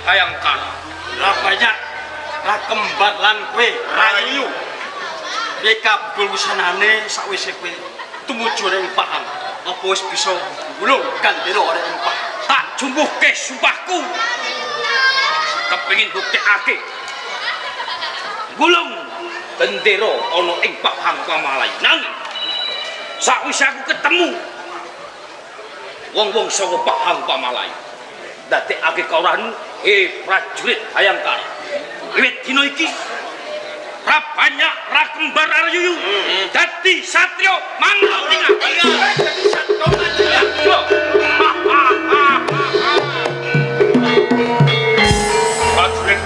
Bayangkara. Ra banyak ra kembar lan kowe rayu. Piye kabul wusanane sakwise kowe tumuju ning Pahang? Apa wis bisa gulung gandera ning Pahang? Tak jumbuhke sumpahku. Kepengin buktekake. Gulung bendera ana ing Pahang Pamalayu. Nanging sakwise aku ketemu wong-wong saka Pahang Pamalayu, ndadekake kawruhmu prajurit Bayangkara. Wiwit dina iki ra banyak ra kembar Aryuyu dadi satria mangga tinggal. Prajurit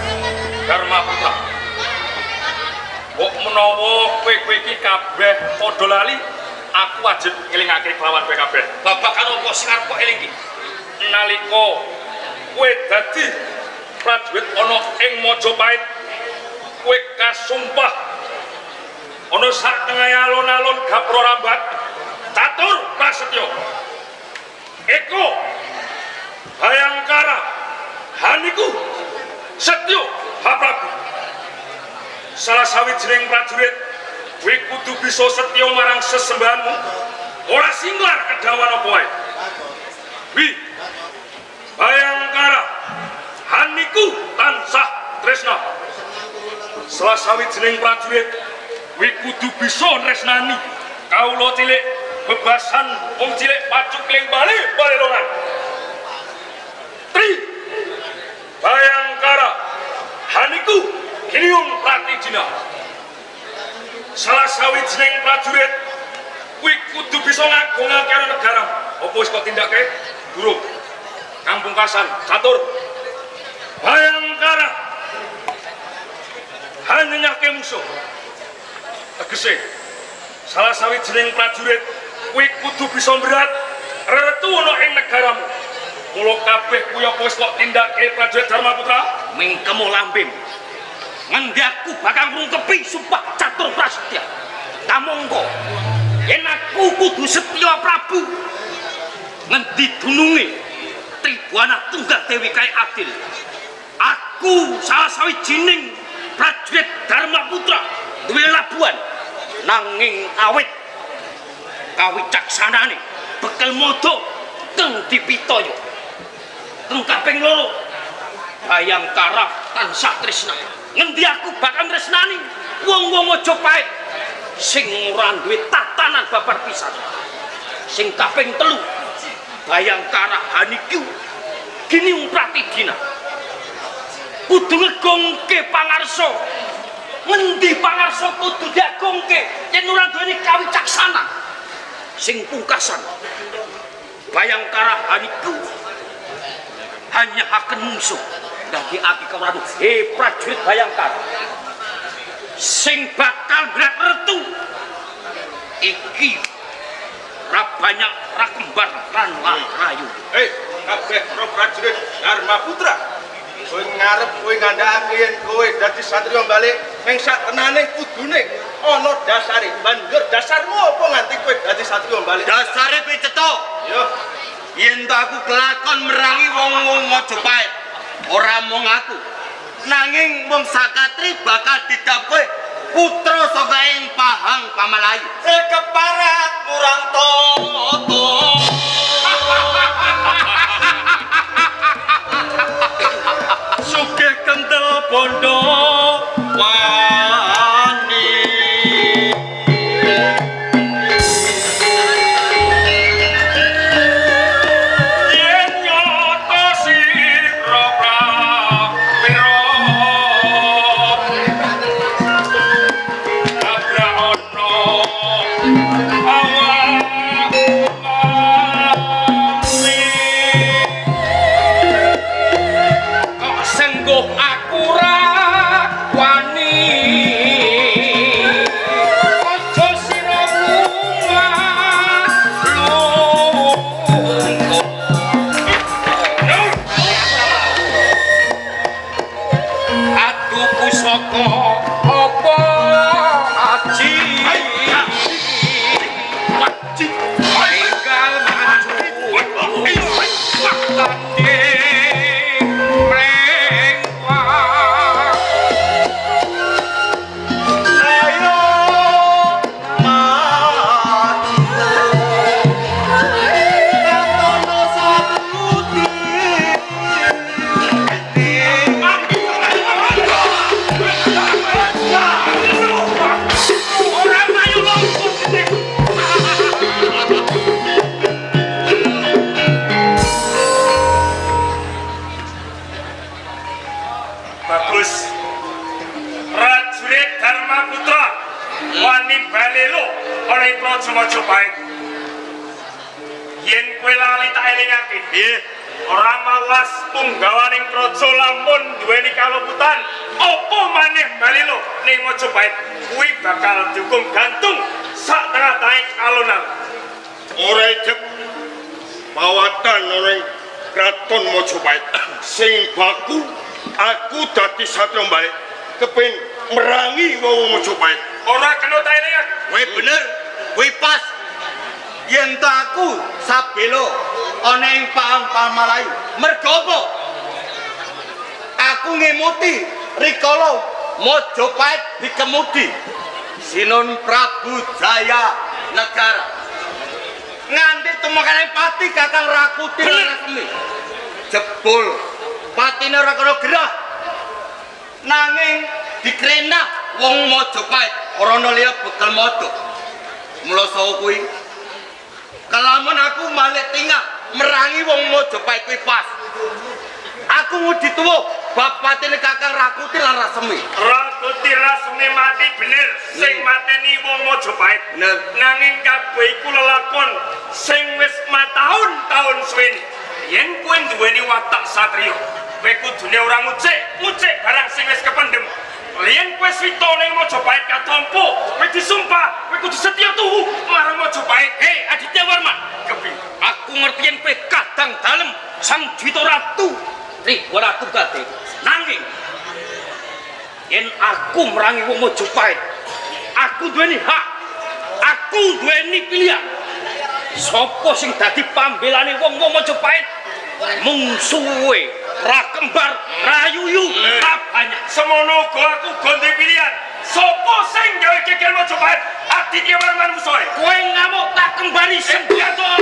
Dharma Putra. Mbok menawa kowe-kowe iki kabeh padha lali, aku wajib ngelingake kelawan kowe kabeh. Babagan apa sing arep kok elingke? Nalika kowe dadi prajurit ana ing Majapahit, kowe kasumpah ana sak tengahe alun-alun Gapura Rambat, catur prasetya. Eko Bayangkara Haniku Setyo Haprabu. Salah sawijining prajurit kowe kudu bisa setya marang sesembahanmu, ora singlar kedawan apa wae. Wi Bayangkara Haniku tansah tresna. Salah sawijining prajurit kowe kudu bisa tresnani kawula cilik bebasan wong cilik pacukling bali balelongan. Tri Bayangkara Haniku Giniung Pratijina. Salah sawijining prajurit kuwi kudu bisa ngagungake negara. Apa wis kok tindake? Durung. Kampung Kasan, catur. Bayangkara hanyenyake musuh. Tegese salah sawijining prajurit kuwi kudu bisa mberat reretu ana ing negaramu. Mula kabeh kuwi apa wis kok tindake prajurit Dharma Putra? Mingkemu lambem. Ngendi aku bakal ngrungkepi sumpah catur prasetya. Kamangka yen aku kudu setya Prabu, ngendi dununge Tribuana Tunggal Dewi kae adil. Aku salah sawijining prajurit Dharma Putra duwe labuhan, nanging awit kawicaksanane bekel modo kang dipitaya. Kang kaping loro Bayangkara tansah tresna. Ngendi aku bakal tresnani wong-wong Majapahit sing ora duwe tatanan babar pisan. Sing kaping telu Bayangkara Haniku Giniung Pratidina kudu ngegongke pangarsa. Ngendi pangarsa kudu diagongke yen ora duweni kawicaksanan. Sing pungkasan Bayangkara Haniku hanya akan mungsuh ndadekake kawruh prajurit Bayangkara sing bakal berat retu iki ra banyak ra kembar lan rayu. Kabeh para prajurit Dharma Putra, kowe ngarep kowe ngandhakake yen kowe dadi satriya balik ning sak tenane kudune ana dasare. Banjur dasarmu apa nganti kowe dadi satriya balik? Dasare piye cetha? Yo. Yen to aku kelakon merangi wong-wong Majapahit, ora mung aku, nanging wong sakatri bakal didhawuhi putra saka ing Pahang Pamalayu. Keparat kurang toto. Sugih kendel bondo wani. Yen nyata sira prawira, tabrak ana awak mati. Kok sengguh aku ra wani. Aja sira lunga. Adu pusaka apa aji? Tinggal maju tadi mrene. Bagus. Prajurit Dharma Putra wani balelo ana ing Praja Majapahit. Yen kowe lali tak elingake. Piye? Ora mawas punggawaning praja lamun duweni kaluputan, apa maneh balelo ning Majapahit kuwi bakal dihukum gantung sak tengah-tengah alun-alun. Ora idep pawatan ana ing Kraton Majapahit. Sing baku aku dadi satriya balik kepengin merangi wong Majapahit. Ora kena tak elingake. Kowe bener, kowe pas. Yen ta aku sabelo ana ing Paang Pamalayu. Mergo apa? Aku ngemuti rikala Majapahit dikemudi Sinuhun Prabu Jaya Negara. Nganti tumekane pati Kakang Rakuti Rasemi. Jebul patine ora kena gerah. Nanging dikrenah wong Majapahit ora ana liya bekel modo. Mula saha kuwi kelamun aku malik tingah merangi wong Majapahit kuwi pas. Aku ngudi tuwa bab patine Kakang Rakuti lan Rasemi. Rakuti Rasemi mati bener sing mateni wong Majapahit. Bener. Nanging kabeh iku lelakon sing wis mataun-taun suwene. Yen kowe duweni watak satriya, kowe kudune ora ngucik barang sing wis kependhem. Yen kowe swita ning Majapahit katampa, kowe disumpah, kowe kudu setya tuhu marang Majapahit. Hei Aditya Warman, kepiye? Aku ngerti yen kowe kadang dalem Sang Dwita Ratu Tribhuwana Tunggadewi. Nanging yen aku merangi wong Majapahit, aku duweni hak, aku duweni pilihan. Sapa sing dadi pambelane wong-wong Majapahit? Mungsuhe ra kembar, ra yuyu, ra banyak. Semono uga aku ganti pilihan. Sapa sing gawe geger Majapahit? Aditya Warman musuhe. Kowe ngamuk tak kembali senjata.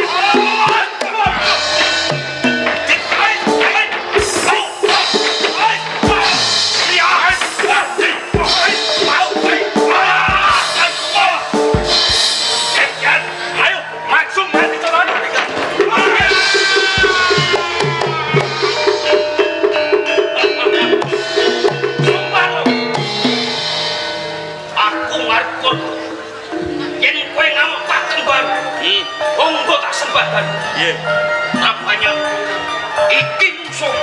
Ayo, langsung mati coba. Sumpah lho. Aku ngarep yen kowe ngamuk tak kembar. Monggo tak sembahkan. Iya. Rapanya iki musuh.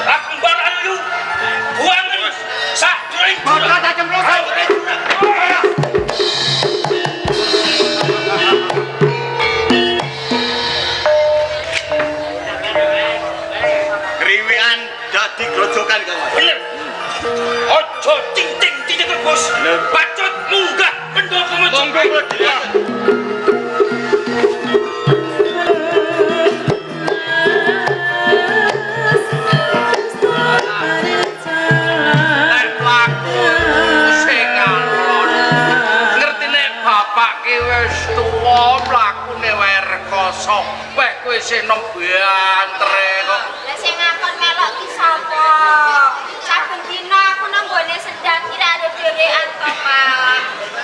Ra kembar ayu. Buangan sak jroning jurang. Bakal tak cemplung. Kriwikan dadi grojokan kawan. Bener. Ojo ting-ting titik bos. Bacot munggah pendopo Monggo Majapahit. Nek mlaku sing alon. Ngerti nek bapak ki wis tuwa mlakune wae rekoso. Weh kowe isih nom bantere kok. Lah sing ngakon melok ki sapa? Saben dina aku nang nggone sendang ki ra dhewean to, Pak.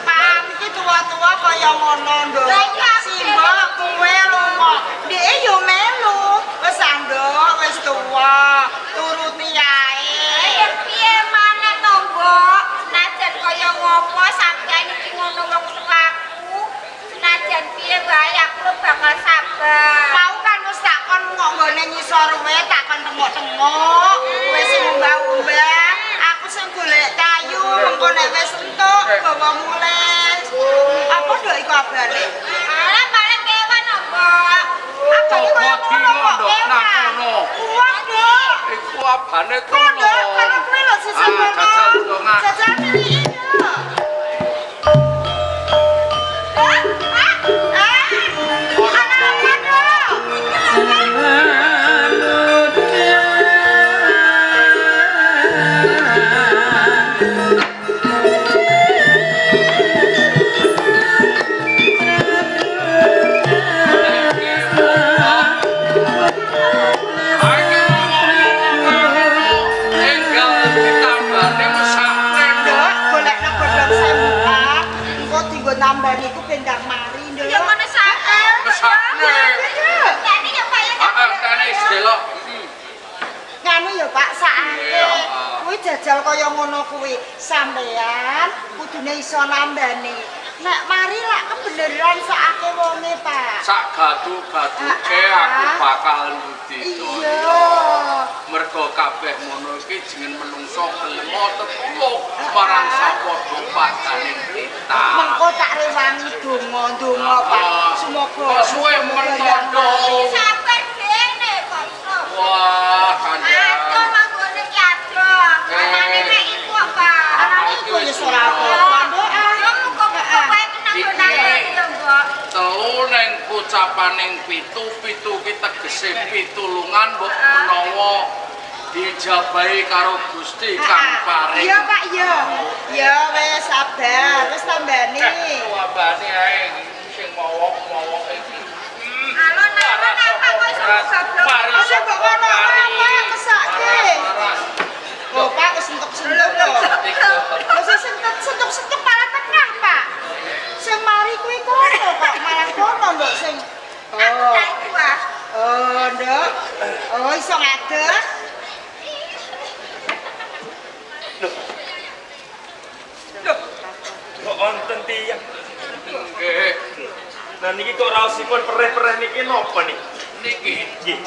Pak, iki tuwa-tuwa kaya ngono, Nduk. Lah iya, Simbok kowe lunga. Ndeke yo melu. Wis anduk, wis tuwa. Turuti ae. Ya piye maneh to, Mbok? Senajan kaya ngopo sampeyan iki ngono wong tuaku. Senajan piye wae aku lho bakal sabar. Mau kan wis tak kon nggone ngisor wae, tak kon tengok-tengok. Kowe sing umbah-umbah, aku sing golek kayu, mengko nek wis entuk bawa mulih. Apa nduk iku abane? Alah paling kewan kok, Mbok. Abane kaya ngono kok Nduk, nang kewan. kono. Uang, Nduk. Iku abane Kok, kono. Nduk, kono kuwi lho sisih Ah, kono. jajal dongak. Jajal miliki, Nduk. Ah, ah. Ana apa, Nduk? Enggal ditambane mesakne, Nduk. Nduk, golekno godhong sembuhan. Engko dienggo nambani iku ben ndang mari, Nduk. Ya ngono sakne. Mesakne. Tani ya, Pak ya. Heeh, tani sedelok. Nganu ya Pak sakake. Kuwi jajal kaya ngono kuwi. Sampeyan kudune iso nambani. Nek mari lak kebeneran sakake wonge, Pak. Sak gadu-gaduke aku bakal ngudidaya. Iya. Mergo kabeh ngono iki jeneng menungso gelem tetulung marang sapadha padane kita. Mengko tak rewangi donga-donga, Pak. Semoga suwe mentondo. Sabar dene kok iso. Wah, kandhane. Aduh manggone ki adoh. Anane mek iku, Pak. Anane iku ya ora apa-apa, Nduk. Yo muga-muga wae kenang nang lho, Mbok. Telu ning pocapaning pitu, pitu ki tegese pitulungan mbok menawa dijabahi karo Gusti kang paring. Iya, Pak, iya. Ya wis sabar, wis tambani. Tambani ae sing mowok-mowok iki. Alon-alon apa kok iso goblok. Aja mbok ngono apa mesake. Oh, Pak wis sentuk-sentuk lho. Wis sentuk-sentuk malah tengah, Pak. Sing mari kuwi kono kok malah kono nduk sing. Aku tak iku ah. Oh, nduk. Oh, iso ngadeg. Lho. Lho. Kok wonten tiyang? Nggih. Nah niki kok raosipun pereh-pereh niki napa niki? Niki. Nggih.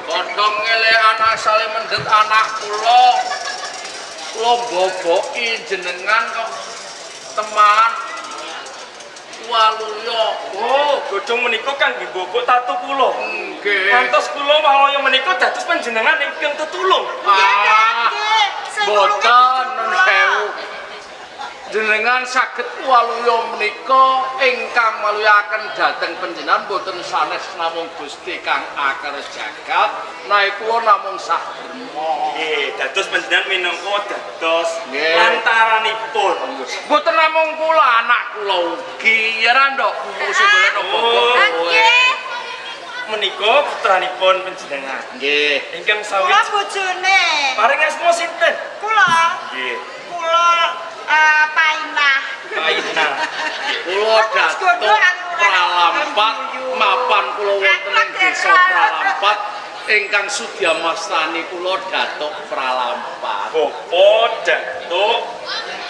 Godhong ngelekan asale mendhet anak kula. Kula mboboki jenengan kok teman waluya. Oh, godhong menika kangge mbobok tatu kula. Nggih. Ngantos kula waluya menika dados panjenengan ingkang tetulung. Nggih, nggih. Sing Boten nun sewu. Jenengan saged waluya menika ingkang maluyaken dhateng panjenengan boten sanes namung Gusti kang akar jagat, nae kula namung sak derma. Nggih, dados panjenengan minangka dados Nggih. lantaranipun. Boten namung kula, anak kula ugi. Ya ra, Nduk? Sing golek napa Oh. Nggih. Menika putranipun panjenengan. Nggih. Ingkang Kula sawit bojone. paring asma sinten? Kula, Nggih. kula Painah. Painah. Kula datuk Pralampat mapan kula wonten ing desa Pralampat ingkang sudyamastani kula Datuk Pralampat. Bapak Datuk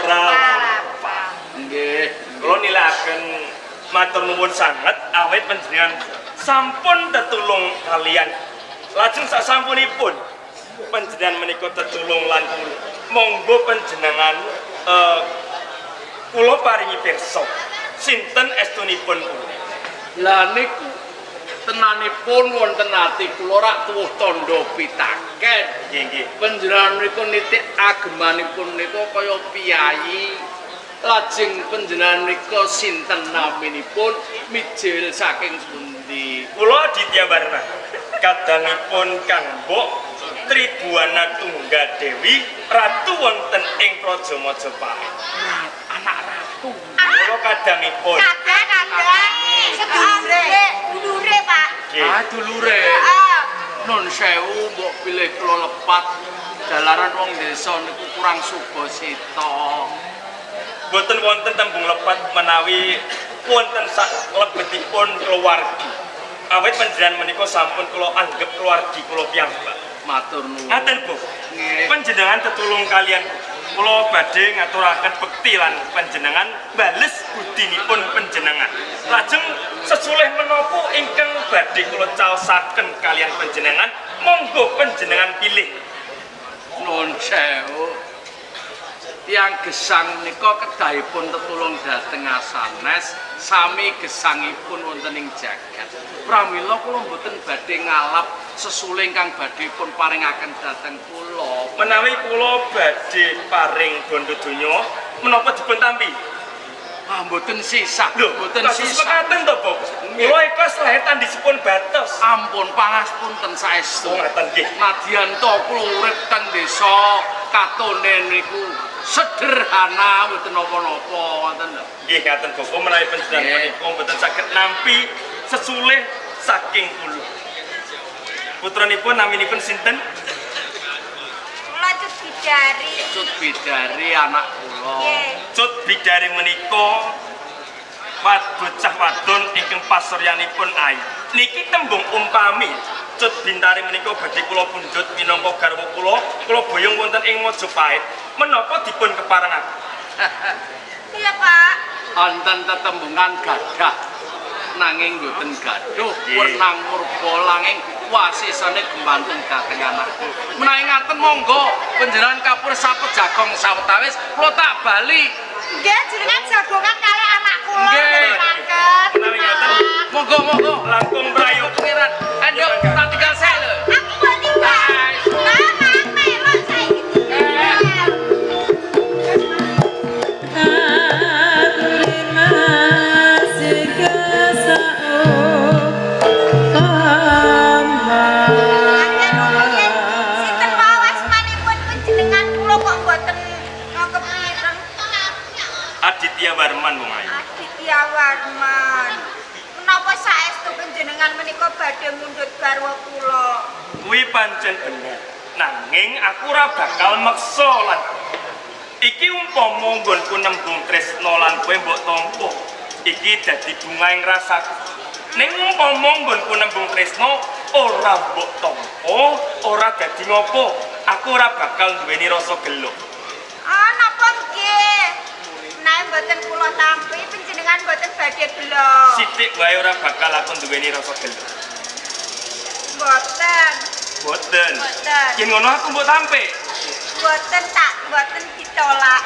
Pralampat. Nggih. Kula nilakaken matur nuwun sanget awit panjenengan sampun tetulung kalian. Lajeng sasampunipun panjenengan menika tetulung lan kula. Monggo panjenengan kula paringi pirsa sinten estunipun kula. Lah niku tenanipun wonten ati kula rak tuwuh tandha pitaken. Nggih, nggih. Panjenengan niku nitik agemanipun niku kaya piyayi. Lajeng panjenengan nika sinten naminipun mijil saking pundi? Kula Aditya Warna. Kadangipun Kang Mbok Tribuana Tunggadewi ratu wonten ing Praja Majapahit. Anak ratu. Kula kadangipun. Kadang-kadang sedulure, dulure, Pak. Nggih. Ah dulure. Heeh. Nun sewu mbok bilih kula lepat jalaran wong desa niku kurang subasita. Boten wonten tembung lepat menawi wonten sak lebetipun keluargi. Awit panjenengan menika sampun kula anggep keluargi kula piyambak. Matur nuwun. Ngaten, Bu. Nggih. Panjenengan tetulung kalian kula badhe ngaturaken bekti lan panjenengan bales budinipun panjenengan. Lajeng sesulih menapa ingkang badhe kula caosaken kalian panjenengan, monggo panjenengan pilih. Nun sewu. Tiyang gesang menika kedahipun tetulung dhateng asanes sami gesangipun wonten ing jagat. Pramila kula mboten badhe ngalap sesulih ingkang badhe pun paringaken dhateng kula. Menawi kula badhe paring bondo donya, menapa dipun tampi? Ah mboten sisah, Lho, mboten kados sisah. mekaten to, Bob? Kula ikhlas lahe tandisipun batos. Ampun pangapunten saestu. Oh, ngaten nggih. Nadyan to kula urip teng desa katone niku sederhana mboten napa-napa ngoten lho. Nggih ngaten Bapak menawi panjenengan Nggih. menika mboten saged nampi sesulih saking kula. Putranipun naminipun sinten? Kula Cut Bidari. Cut Bidari anak kula. Nggih. Cut Bidari menika bocah wadon ingkang pasuryanipun ayu. Niki tembung umpami Cut Bintari menika badhe kula pundhut minangka garwa kula, kula boyong wonten ing Majapahit. Menapa dipun keparengaken? Iya, Pak. Wonten tetembungan gadah nanging mboten gaduh wernang murba langing wasisane gumantung dhateng anakku. Menawi ngaten monggo panjenengan kapur sapet jagong sawetawis kula tak bali. Nggih, jenengan jagongan kalih anak kula mboten mangket. Menawi ngaten monggo monggo langkung prayoga pangeran. Enduk tak tinggal sek lho. Aku kok tinggal. Lah, melok saiki tinggal. Aditya Warman wong ayu. Aditya Warman. Menapa saestu panjenengan menika badhe mundhut garwa kula? Kuwi pancen bener. Nanging aku ora bakal meksa lan iki umpama nggonku nembung tresna lan kowe mbok tampa. Iki dadi bunga ing rasaku. Ning umpama nggonku nembung tresna ora mbok tampa, ora dadi ngopo. Aku ora bakal duweni rasa gelo. Ah, napa nggih? Nek mboten kula tampi panjenengan mboten badhe gelo. Sithik wae ora bakal aku duweni rasa gelo. Mboten. Mboten. Mboten. Yen ngono aku mbok tampi. Mboten tak, mboten ditolak.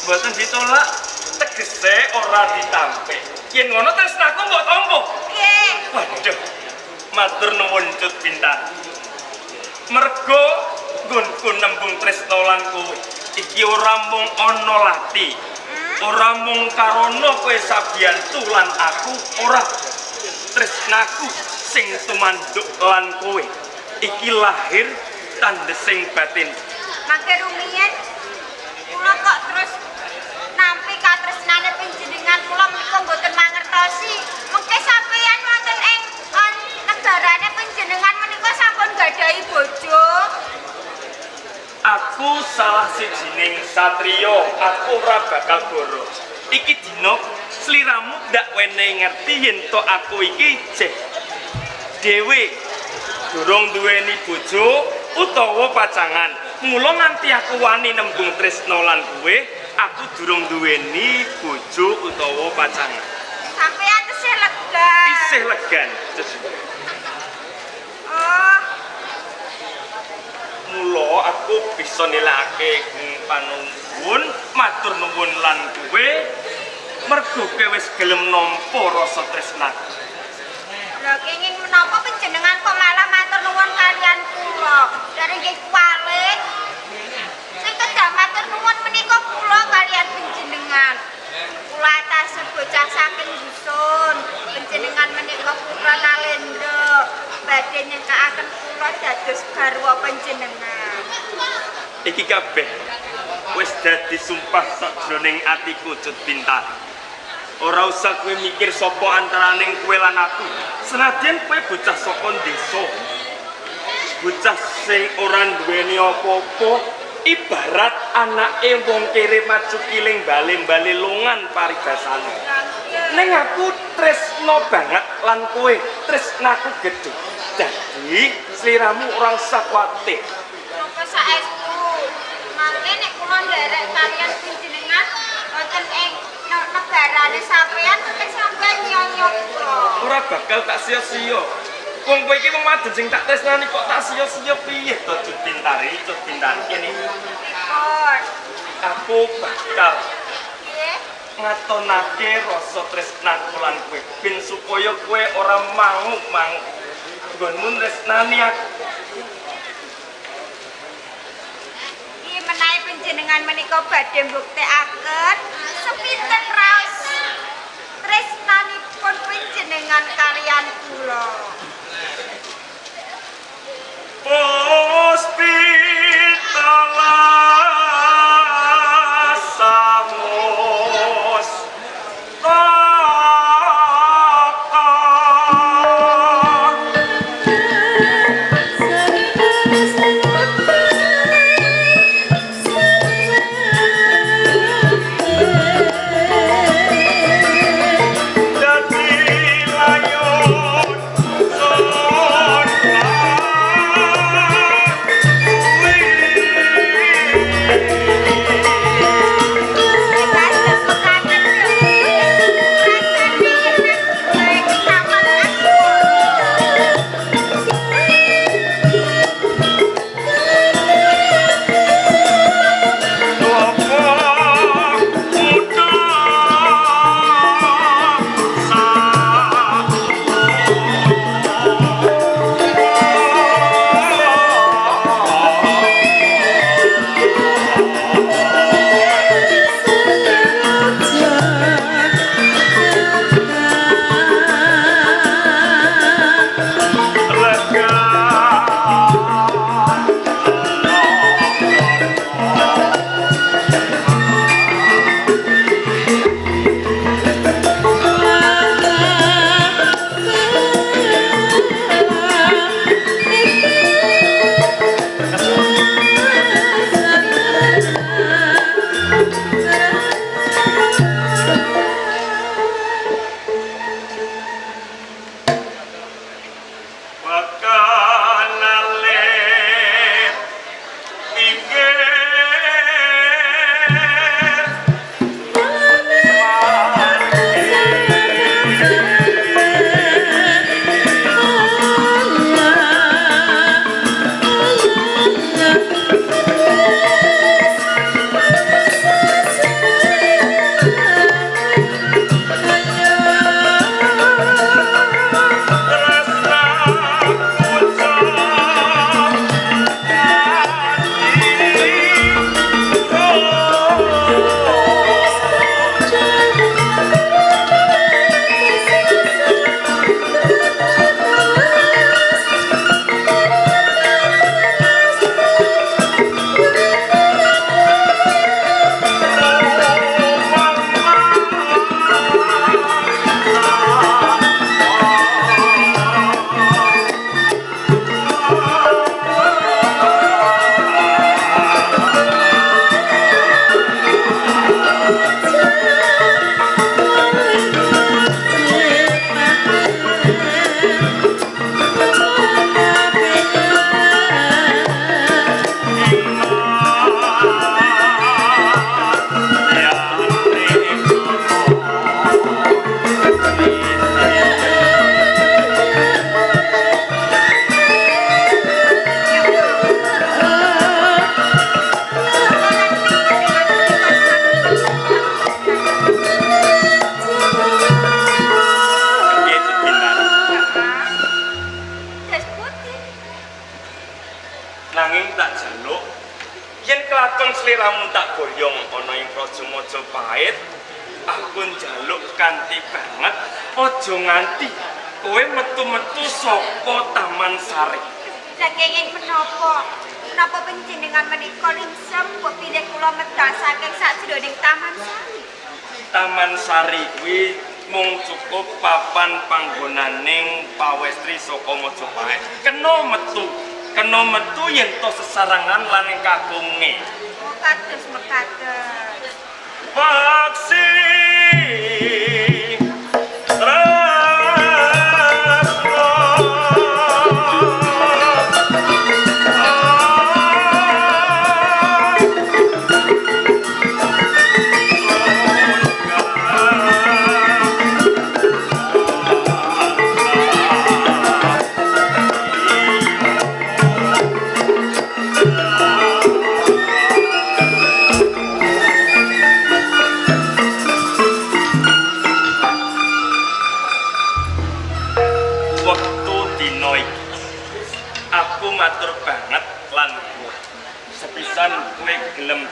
Mboten ditolak tegese ora ditampi. Yen ngono tresnaku mbok tampa. Nggih. Waduh. Matur nuwun Cut Bintang. Mergo nggonku nembung tresna lan kowe. Iki ora mung ana lati, ora mung karana kowe sabiyantu lan aku ora tresnaku sing tumanduk lan kowe. Iki lahir tandesing batin. Mangke rumiyin kula kok terus nampi katresnane panjenengan kula menika mboten mangertosi. Mengke sampeyan wonten ing negarane panjenengan menika sampun gadahi bojo. Aku salah sijining satriya, aku ora bakal goro. Iki dina sliramu ndak wenehi ngerti yen to aku iki jeh dhewe durung duweni bojo utawa pacangan. Mula nganti aku wani nembung tresna lan kowe, aku durung duweni bojo utawa pacangan. Sampeyan tesih legan. Isih legan. Oh. Mula aku bisa nilake panuwun matur nuwun lan kowe mergo kowe wis gelem nampa rasa tresnaku. Lha kenging menapa panjenengan kok malah matur nuwun kalian kula? Dari nggih kuwalik. Sing kedah matur nuwun menika kula kalian panjenengan. Kula atase bocah saking dusun, panjenengan menika putra Nalendra. Badhe nyekakaken kula dados garwa panjenengan. Iki kabeh wis dadi sumpah sakjroning atiku Cut Bintang. Ora usah kowe mikir sapa antaraning kowe lan aku. Senadyan kowe bocah saka desa, bocah sing ora duweni apa-apa, ibarat anake wong kere maju kiling bale-bale longan paribasane. Ning aku tresno banget lan kowe, tresnaku gedhe. Dadi sliramu ora usah kuwatir. Napa saestu? Mangke nek kula nderek kalian panjenengan wonten ing negarane sampeyan, mengke sampeyan nyonyo kula. Ora bakal tak sia-sia. Wong kowe iki wong wadon sing tak tresnani kok tak sia-sia piye to Cut Bintari, Cut Bintari kene. Pripun? Aku bakal nggih ngatonake rasa tresnaku lan kowe ben supaya kowe ora mangu-mangu. Nggonmu tresnani aku. Iki menawi panjenengan menika badhe mbuktekake sepinten raos tresnanipun panjenengan kalian kula. Puspita samus taka dadi layon. sliramu tak boyong ana ing Praja Majapahit, aku njaluk kanthi banget aja nganti kowe metu-metu saka Taman Sari. Lah kenging menapa? Menapa panjenengan menika lingsem mbok bilih kula medal saking sajroning Taman Sari? Taman Sari kuwi mung cukup papan panggonaning pawestri saka Majapahit. Kena metu yen to sesarangan lan ing kagunge. Oh, kados mekaten. Paksi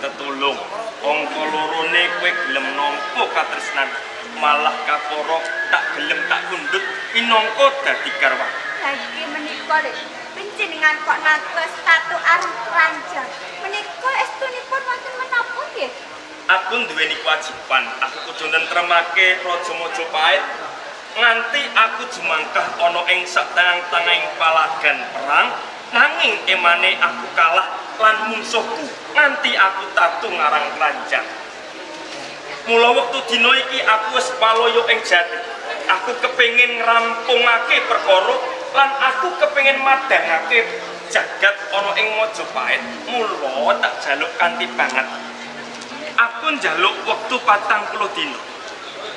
tetulung angka lorone kowe gelem nampa katresnan malah kapara tak gelem tak kundut minangka dadi garwa. Saiki menika lho panjenengan kok nangkes tatu arang keranjang menika estunipun wonten menapa nggih? Aku duweni kewajiban, aku kudu nentremake Raja Majapahit nganti aku jumangkah ana ing sak tengah-tengahing palagan perang, nanging emane aku kalah lan mungsuhku nganti aku tatu ngarang keranjang. Mula wektu dina iki aku wis paloyo ing jati. Aku kepengin ngrampungake perkara lan aku kepengin madhangake jagat ana ing Majapahit. Mula tak jaluk kanthi banget. Aku njaluk wektu 40 dina.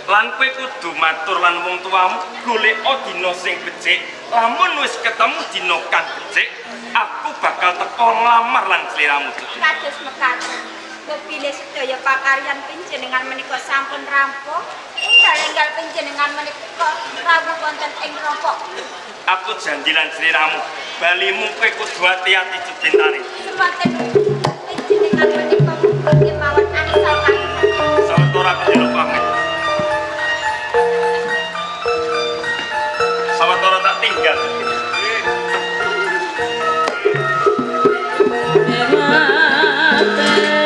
Lan kowe kudu matur lan wong tuamu goleka dina sing becik. Lamun wis ketemu dina kang becik, aku bakal teka nglamar lan sliramu. Kados mekaten. Mbok bilih sedaya pakaryan panjenengan menika sampun rampung, enggal-enggal panjenengan menika rawuh wonten ing rompok. Aku janji lan sliramu, balimu kowe kudu ati-ati Cubintari. Semanten panjenengan menika mugi mawon angsal kagungan. Sawetara aku njaluk pamit. Sawetara tak tinggal. Mate.